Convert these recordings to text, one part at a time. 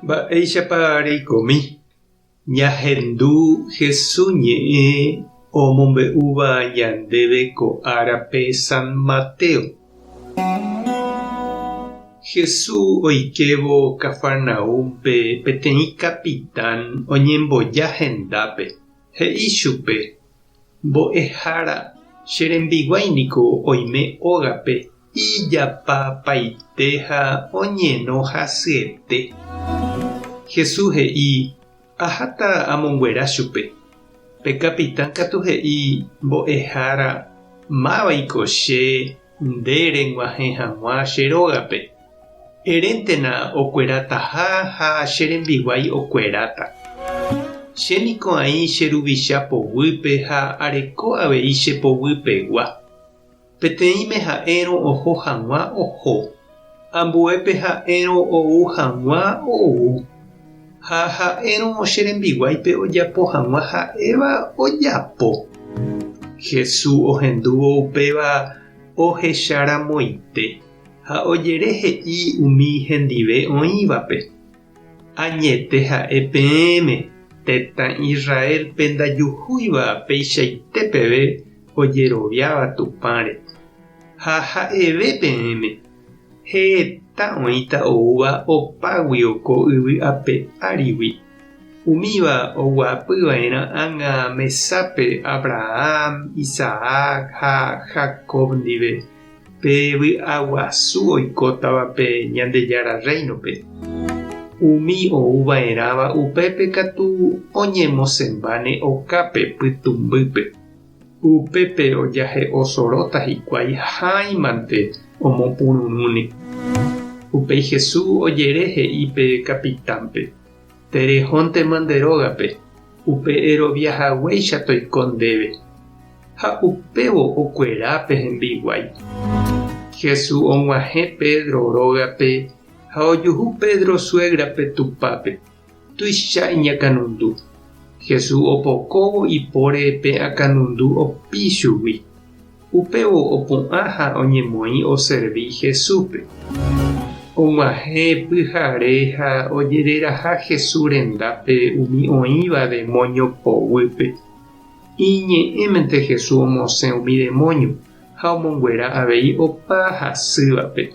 Mba'éichapa reikomi? Ñahendu Jesús ñe'ẽ omombe'úva ñandéve ko árape San Mateo. Jesús oikévo Cafarnaúmpe peteĩ capitán oñemboja hendápe, he'i chupe, Mbo'ehára, che rembiguái niko oime ógape Ijapapaite ha oñeno hasyete. Jesús he'i, Aháta amonguera chupe. Pe kapitán katu he'i, Mbo'ehára, mávaiko che nde reg̃uahẽ hag̃ua che rógape? Eréntena okuerataha ha che rembiguái okueráta. Che niko aĩ che ruvicha poguýpe ha areko avei che poguypegua. Peteĩme ha'érõ oho hag̃ua oho, ambuépe ha'érõ ou hag̃ua ou, ha ha'érõ che rembiguáipe ojapo hag̃ua ha'éva ojapo. Jesús ohendúvo upéva ohecharamoite ha ojere he'i umi hendive oĩvape, Añete ha'e peẽme, tetã Israélpe ndajuhúiva peichaite peve ojeroviáva Tupãre. Ha ha'eve peẽme, heta oĩta oúva opáguio ko yvy ape árigui, umíva oguapy va'erã ág̃a mesápe Abraham, Isaac ha Jacob ndive. Pe vy'aguasu oikótavape Ñandejára Rréinope. Umi ou va'erãva upépe katu oñemosẽmbáne okápe pytũmbýpe. Upépe ojahe'o soróta hikuái háimante omopururũne. Upéi Jesús ojere he'i pe kapitánpe, Terehóntema nde rógape, upe erovia haguéicha toiko ndéve. Ha upévo okuera pe hembiguái. Jesús og̃uahẽ Pedro rógape ha ojuhu Pedro suégrape tupápe, tuicha iñakãnundu. Jesús opokóvo ipóre pe akãnundu opi chugui. Upévo opu'ã ha oñemoĩ oservi Jesúspe. Og̃uahẽ pyhare ha ojereraha Jesús rendápe umi oĩva demóño poguýpe. Iñe'ẽmente Jesús omosẽ umi demóño ha omonguera avei opa hasývape.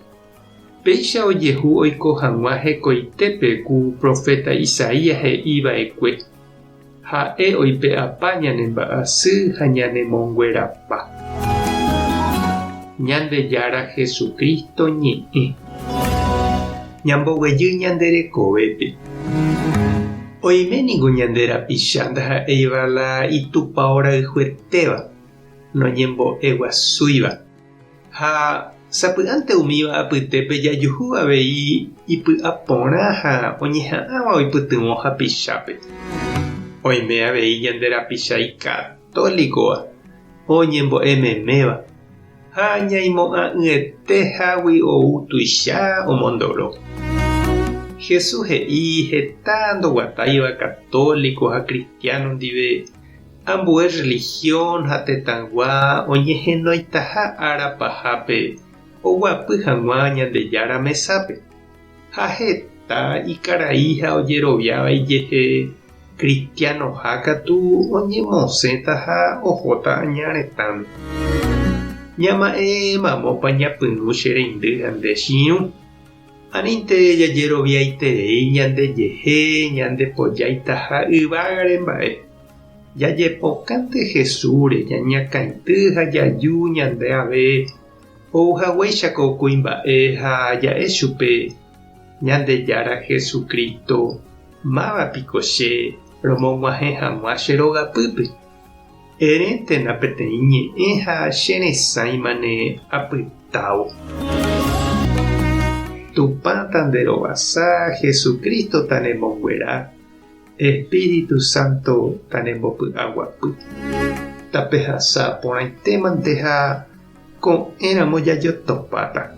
Péicha ojehu oiko hag̃ua hekoitépe ku proféta Isaías he'i va'ekue, Ha'e oipe'apa ñane mba'asy ha ñane monguerapa. Ñandejára Jesucristo ñe'ẽ. Ñamboguejy ñande rekovépe. Oime ningo ñande rapicha ndaha'éiva la itupao rayhuetéva, noñembo'eguasúiva. Ha sapy'ánte umíva apytépe jajuhu avei ipy'aporã ha oñeha'ãva oipytyvõ hapichápe. Oime avei ñande rapicha ikatólikova, oñembo'e meméva, ha ñaimo'ã'ỹete hágui ou tuicha omondoro. Jesús he'i heta ndoguatáiva katóliko ha kristiáno ndive Ambue religión ha tetãygua oñehenoitaha ára pahápe oguapy hag̃ua Ñandejára mesápe, ha heta ikarai ha ojeroviáva ijehe cristianoha katu oñemosẽta ha ohóta aña retãme. Ñama'ẽ mamópa ñapyrũ che reindy ha nde chi'ũ. Anínte jajeroviaiterei ñandejehe ñandepojaitaha yvágare mba'e. Jajepokãnte Jesúsre ñañakãity ha jaju ñande ave ou haguéicha ko kuimba'e ha ja'e chupe, Ñandejára Jesucristo, máva piko che romog̃uahẽ hag̃ua che rogapýpe? Eréntena peteĩ ñe'ẽ ha che resãimane apytávo. Tupã tanderovasa, Jesucristo tanemonguera. Espíritu Santo tanembopy'aguapy. Tapehasa porãitémante ha ko'ẽramo jajotopáta.